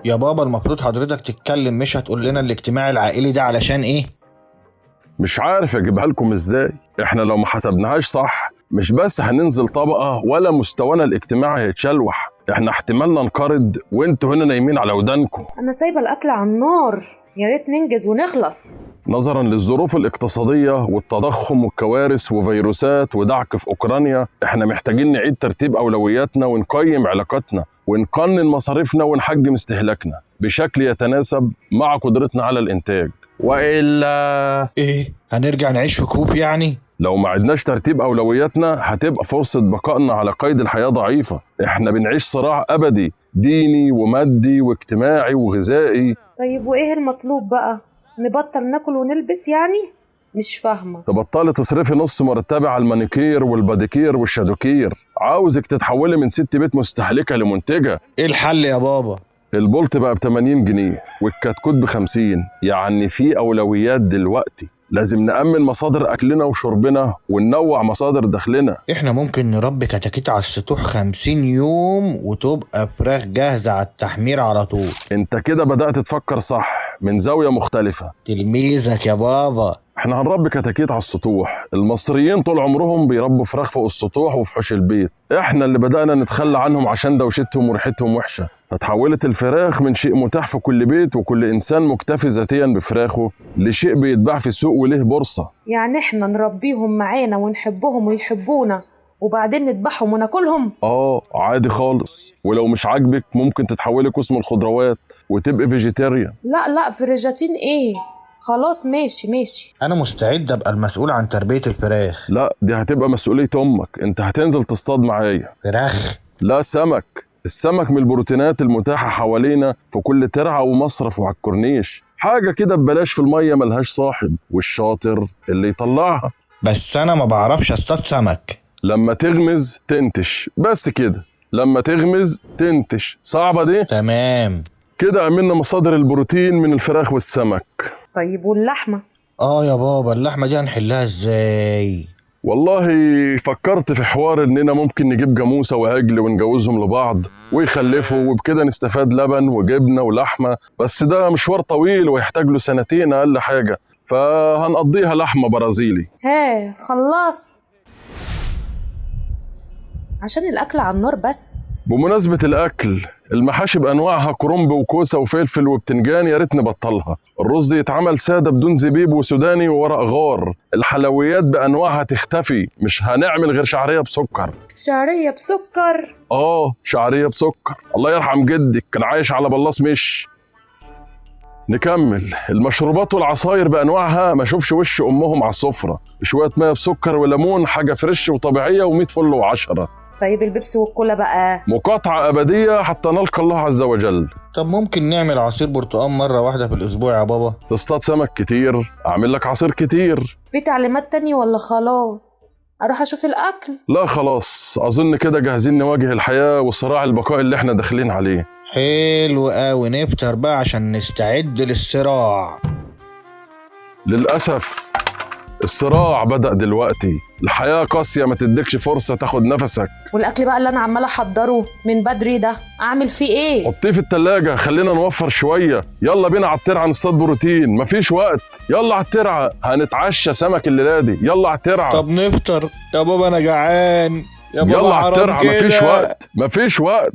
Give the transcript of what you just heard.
يا بابا المفروض حضرتك تتكلم، مش هتقول لنا الاجتماع العائلي ده علشان ايه؟ مش عارف اجيبها لكم ازاي. احنا لو ما حسبناهاش صح مش بس هننزل طبقة ولا مستوانا الاجتماعي هيتشلوح، احنا احتمال ننقرض وانتوا هنا نايمين على ودانكم. انا سايبه الاكل على النار، يا ريت ننجز ونخلص. نظرا للظروف الاقتصادية والتضخم والكوارث وفيروسات ودعك في أوكرانيا، احنا محتاجين نعيد ترتيب أولوياتنا ونقيم علاقاتنا ونقنن مصاريفنا ونحجم استهلاكنا بشكل يتناسب مع قدرتنا على الإنتاج. وإلا ايه، هنرجع نعيش في كوب يعني؟ لو ما عدناش ترتيب أولوياتنا هتبقى فرصة بقائنا على قيد الحياة ضعيفة. احنا بنعيش صراع أبدي، ديني ومادي واجتماعي وغذائي. طيب وايه المطلوب بقى؟ نبطل ناكل ونلبس يعني؟ مش فاهمه. تبطلي تصرفي نص مرتبة على المانيكير والباديكير والشادوكير. عاوزك تتحولي من ست بيت مستهلكة لمنتجة. ايه الحل يا بابا؟ البولت بقى ب 80 جنيه والكتكوت ب 50، يعني في أولويات دلوقتي. لازم نأمن مصادر أكلنا وشربنا وننوع مصادر دخلنا. احنا ممكن نربي كتاكيت على السطوح 50 يوم وتبقى فراخ جاهزة على التحمير على طول. انت كده بدأت تفكر صح من زاوية مختلفة. تلميذك يا بابا. احنا هنربي كتاكيت على السطوح. المصريين طول عمرهم بيربوا فراخ فوق السطوح وفي حوش البيت، احنا اللي بدأنا نتخلى عنهم عشان دوشتهم وريحتهم وحشة. فتحولت الفراخ من شيء متاح في كل بيت وكل إنسان مكتفي ذاتيا بفراخه لشيء بيتباع في السوق وليه بورصة. يعني احنا نربيهم معانا ونحبهم ويحبونا وبعدين نذبحهم وناكلهم؟ اه عادي خالص. ولو مش عاجبك ممكن تتحولي قسم الخضروات وتبقي vegetarian. لا لا، vegetarian ايه؟ خلاص ماشي ماشي. انا مستعد ابقى المسؤول عن تربية الفراخ. لا، دي هتبقى مسؤولية امك. انت هتنزل تصطاد معايا. فراخ؟ لا، سمك. السمك من البروتينات المتاحة حوالينا في كل ترعة ومصرف وعلى الكورنيش. حاجة كده ببلاش في المية ملهاش صاحب، والشاطر اللي يطلعها. بس انا ما بعرفش اصطاد سمك. لما تغمز تنتش، بس كده. لما تغمز تنتش. صعبة دي؟ تمام. كده أمنا مصادر البروتين من الفراخ والسمك. طيب واللحمة؟ اه يا بابا، اللحمة دي هنحلها ازاي؟ والله فكرت في حوار اننا ممكن نجيب جاموسة وعجل ونجوزهم لبعض ويخلفوا، وبكده نستفاد لبن وجبنة ولحمة، بس ده مشوار طويل ويحتاج له سنتين اقل حاجة، فهنقضيها لحمة برازيلي. ها خلصت؟ عشان الأكل على النار بس. بمناسبة الأكل، المحاشي بأنواعها كرنب وكوسة وفلفل وبتنجان يا ريت نبطلها. الرز يتعمل سادة بدون زبيب وسوداني وورق غار. الحلويات بأنواعها تختفي، مش هنعمل غير شعرية بسكر. شعرية بسكر؟ آه شعرية بسكر. الله يرحم جدك كان عايش على بلاص. مش نكمل. المشروبات والعصاير بأنواعها ما اشوفش وش أمهم على السفرة. شوية مية بسكر وليمون، حاجة fresh وطبيعية ومية فل وعشرة. طيب البيبسي والكولا بقى؟ مقاطعة أبدية حتى نلقى الله عز وجل. طب ممكن نعمل عصير برتقال مرة واحدة في الأسبوع يا بابا؟ تصطاد سمك كتير، أعمل لك عصير كتير. في تعليمات تانية ولا خلاص؟ أروح أشوف الأكل؟ لا خلاص، أظن كده جاهزين نواجه الحياة وصراع البقاء اللي احنا داخلين عليه. حلو قوي، نفطر بقى عشان نستعد للصراع. للأسف الصراع بدأ دلوقتي. الحياة قاسية، ما تديكش فرصة تاخد نفسك. والأكل بقى اللي أنا عمالة أحضره من بدري ده أعمل فيه إيه؟ حطيه في التلاجة، خلينا نوفر شوية. يلا بينا على الترعة نصطاد بروتين، مفيش وقت. يلا على الترعة، هنتعشى سمك الليلة دي. يلا على الترعة. طب نفطر يا بابا، أنا جعان يا بابا. يلا على حرام الترعة، مفيش كده. وقت مفيش وقت.